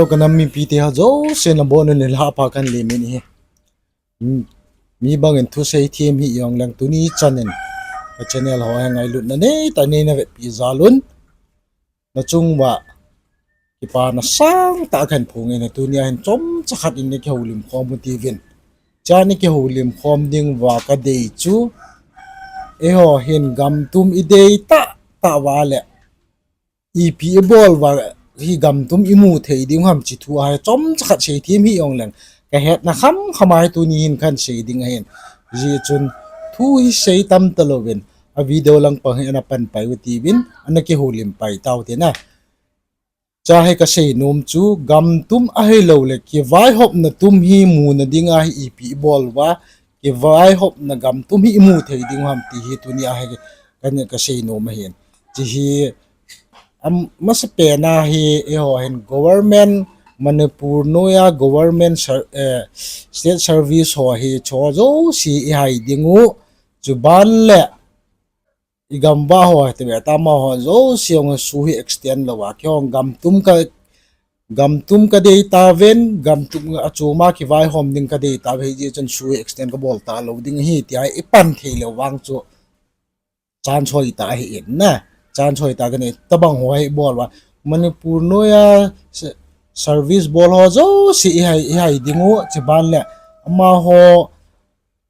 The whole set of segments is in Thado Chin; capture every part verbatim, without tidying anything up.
Kanam mipite ho jouse nabonun nilhah pha kahin lem in ahi. Mi bangin thusei them hih jongleng tuni chanin ka channel ho hi ngailutna neitah in nei navetpeh jal un nachung uva kipana sangtah kahin phong in, tunia hin chomcha khat in nei kihoulim khom u tiuvin. Chua nei kihoulim khom ding uva kadei chu, eiho hin gamtum idei tahtah uva leh ipi ibol uva hi gamtum imu thei ding ham ti thu ahi. Chomcha khat sei them hih jongleng kahetna khamkham a hi tuni hin kahin sei ding ahin. Hijeh chun thu hi sei tam talouvin a video lang pang hi ana panpai u tiuvin, ana kihoulim pai tau hite na. Chua hi kasei nom chu gamtum ahilouleh kivaihopna tum hi muna dinga hi ipi ibol uva kivaihopna gamtum hi imu thei ding ham ti hi tunia hi kasei nom ahin. Hiche hi amasapen a hi eiho hin government, Manipur noiya government, state service ho hi chu jouse ihai dingu, chuban leh igam uva ho hite beh tah amaho jouse jong SoO hi extend louva, keihon gamtum kadei tauvin, gamtum achoma kivaihom ding kadei tauve, hijeh chun SoO hi extend kabol talou ding ahi tia ipan theilou vang chu chance hoitah ahin na. Chance hoitah kanei, tobang ho hi bol uva Manipur noiya service bol ho jouse ihai dingu, chuban leh amaho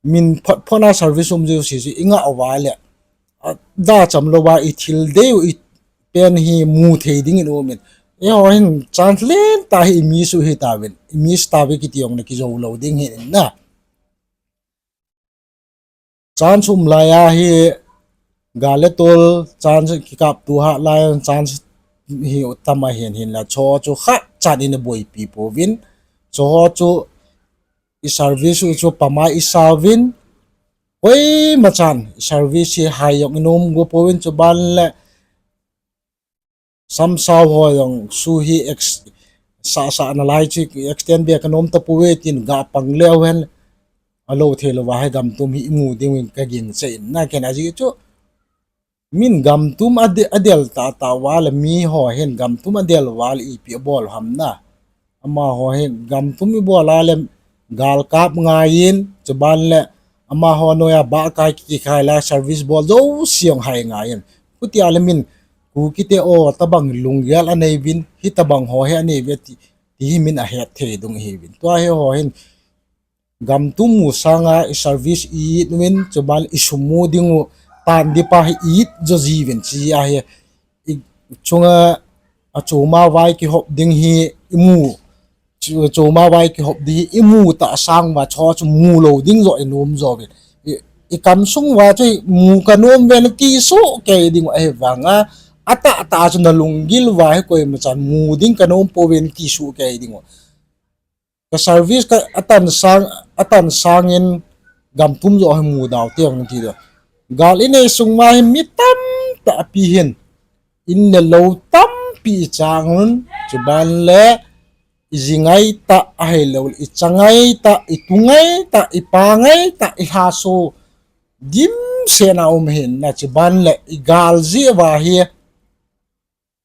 min photphot a service um jouse chu ingah uva leh adacham louva ithil dei u ipen hi mu thei dingin umin. Eiho hin chance lentah hi i miss u hitauvin, i miss tauve kiti jong na kijou lou ding ahin na. Chance um laiya hi gal le tol chance kikapto hat laiya chance hi tam ahin, hinla chu chu khatchan in iboipi pouvin, chu chu i service u chu pama isauvin, koimachan i service hi hai jong inom go pouvin, chuban leh samsao ho jong SoO hi sahsah nalai chu extend beh kanom tapouve tin gah pang leu hen, alou theilouva hi gamtum hi imu dingin kagingchai in na. Ken ajeh chu min gamtum adel tahtah uva leh, miho hin gamtum adel uva leh ipi abol ham na. Amaho hi gamtum ibol a leh galkap ngaiyin, chuban leh amaho noiya bahkai kikai la service bol jouse jong hai ngaiyin. Hutia leh min Kukite o tobang lunggel aneiuvin, hitobang ho hi aneiuve ti hi min ahet thei ding ahiuvin. Tua hiho hin gamtum mu sanga i service i-it uvin, chuban leh isum mu dingu tan dipa hi i-it jo jiuvin, chujeh a hi ichunga achoma vai kihop ding hi imu, achoma vai kihop ding hi imu tah sang uva chu chu mu lou ding joh inom jouvin, ikam sung uva chu mu kanom uve nati soh kei dingu, ahivanga atahtah chu nalunggil uva hi koimachan mu ding kanom pouve nati soh kei dingu. Ka service atan sangin gamtum joh hi mu dau teng nati diu. Gal inei sung uva hi mi tamtah pi hin, in le lou tampi ichan un, chuban leh iji ngaitah ahilouleh icha ngaitah, itu ngaitah, ipa ngaitah, ilhaso dimset a um ahin na, chuban leh igal jeh uva hi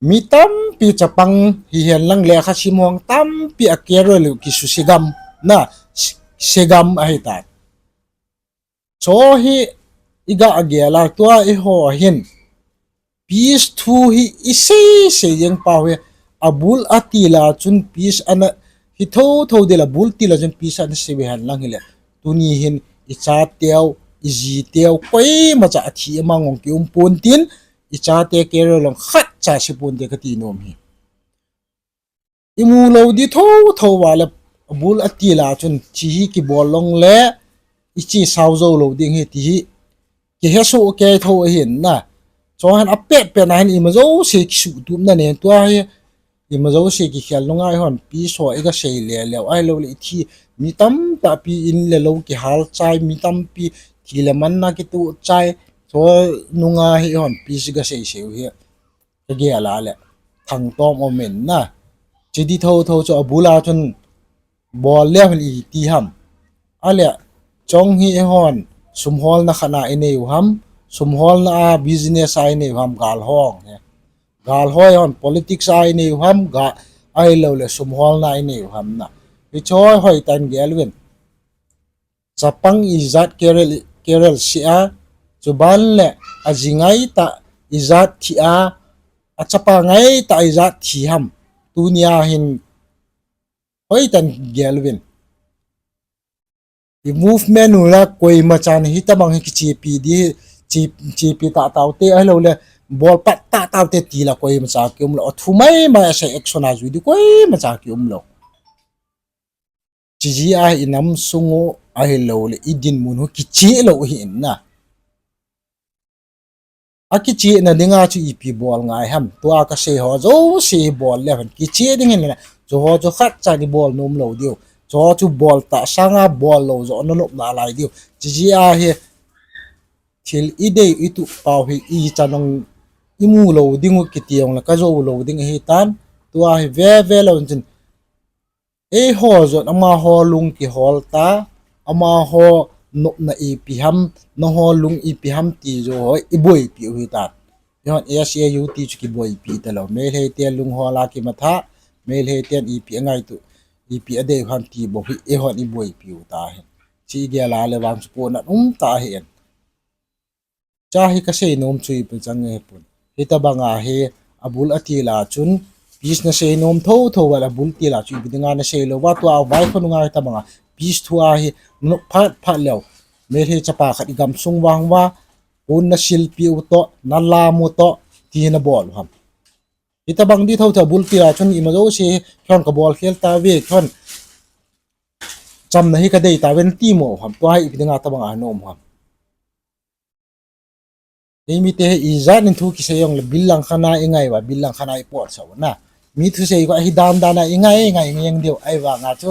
mi tampi chapang hihen lang lekhasim ho tampi a career u kisuse gam na, se gam ahitan. Chu hi iga gel a, tua eiho hin peace thu hi iseisei jeng pau hi, abul atil a chun peace ana hi thouthou ding, abul til a chun peace ana sei uhen lang hileh, tuni hin ichateu, ijiteu koimacha athi amang jong kium pon tin, ichate career jong khatcha se ponte kati nom hi. Imu lou ding thouthou uva leh abul atil a chun thi hi kibol jongleh iche sao jou lou ding ahi ti hi kihesoh kei thou ahin na. Chuhin apetpet na hin ima jouse kisuhtupna nei, tua hi ima jouse kikhel nunga eihon peace ho iga sei le leu ahilouleh ithi, mi tamtah pi in le lou kihal chai, mi tampi thi le manna kitoh chai, chu nunga hi eihon peace iga seisei u hi kagel a leh thangtom um in na. Chidi thouthou chu abul a chun bol leu hin iti ham. Aleh, chung hi eihon sumholna khat a inei u ham, sumholna a business a inei u ham, gal ho hi. Gal ho eihon politics a inei u ham, ga, ahilouleh sum holna inei u ham na. Hiche ho hoitah in gel uvin. Chapang ijat career, career seh a, chuban le aji ngaitah ijat thi a, achapa ngaitah ijat thi ham. Tunia hin hoitah in gel uvin. I movement u la koimachan hitobang hi kichepi di, che-, chepi tahtah ute ahilouleh bol pat tahtah ute ti la koimacha kiumlou. Athu maimai asei action a jui di koimacha kiumlou. Chijeh a hi inam sung u ahilouleh idinmun u kicheh lou hi in na. Akichehna dinga chu ipi bol ngai ham. Tua kasei ho jouse hi bol leu hen kicheh ding hin na. Chuho chu khatcha in ibol nom lou diu. Chuho chu bol tah sanga bol lou joh nanop nalai diu. Chijeh a hi thil idei ituh pau hi ichan jong imu lou ding u kiti jongle kajou lou ding ahitan. Tua hi veve lou chun eiho jong amaho lung kihol ta, amaho nopna ipi ham, nangho lung ipi ham ti joh ho iboipi u hitan. Eihon S A U T chu kiboipi talou. Meitei te lunghol a kimatha, Meitei ten ipi angaito, ipi adei u ham ti bou hi eihon iboipi u tahin. Chu igel a le vang chu pohnat um tah ahin. Cha hi kasei nom chu ipi chang ahipon. Hitobanga hi abul atil a chun peace nasei nom thouthou uva le abul til a chu ipi dinga nasei lou uva tua vaikho nunga hitobanga peace thu a hi nanop phat phat leu. Meitei chapa khat igamsung vang uva, pon nasilpi u toh, nalam u toh, ti nabol u ham. Hitobang di thouthou abul til a chun ima jouse hi keiin kabol khel tauve, keiin chamna hi kadei tauve nati mo u ham. Tua hi ipi dinga tobanga nom u ham. Eimite hi ijat in thu kisei jongle bil langkhat a ingai uva, bil langkhat a ipotsah u na. Mi thusei khu ahi dan dan a ingai, ingai, ingai jeng diu ahivanga chu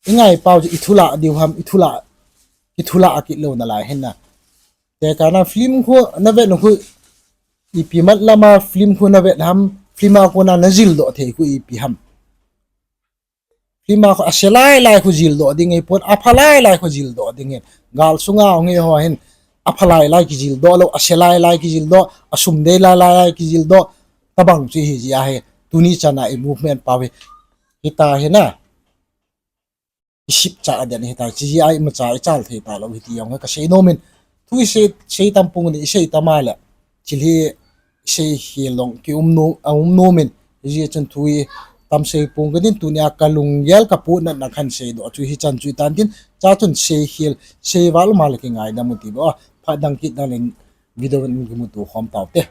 ingai pau chu ithulah diu ham, ithulah, ithulah kit lou nalai hin na. Tekahna film khu navet u khu ipi mat lama film khu navet ham, film a kona najildoh thei khu ipi ham. Film a khu ase lai lai khu jildoh ding ahipon, apha lai lai khu jildoh ding ahin. Gal sunga hung hi ho hin apha lai lai kijildoh lou, ase lai lai kijildoh, asum dei lai lai kijildoh, tobang chu hijeh ahi. Tuni chana i movement pau hi hita hi na. Isipcha den hita, chijeh a imacha ichal thei talou hiti jong hi kasei nom in. Thu isei, sei tam pung in isei tam a le thil hi isei khel jong kium nom, aum nom in. Hijeh chun thu hi tam sei pung katin, tunia kalunggel kapohnatna khat seidoh chu hichan chu hitan tin, cha chun sei khel, sei val um a le kingaidam u ti bou a. Phat dang kit dang le video in kimuto khom taute.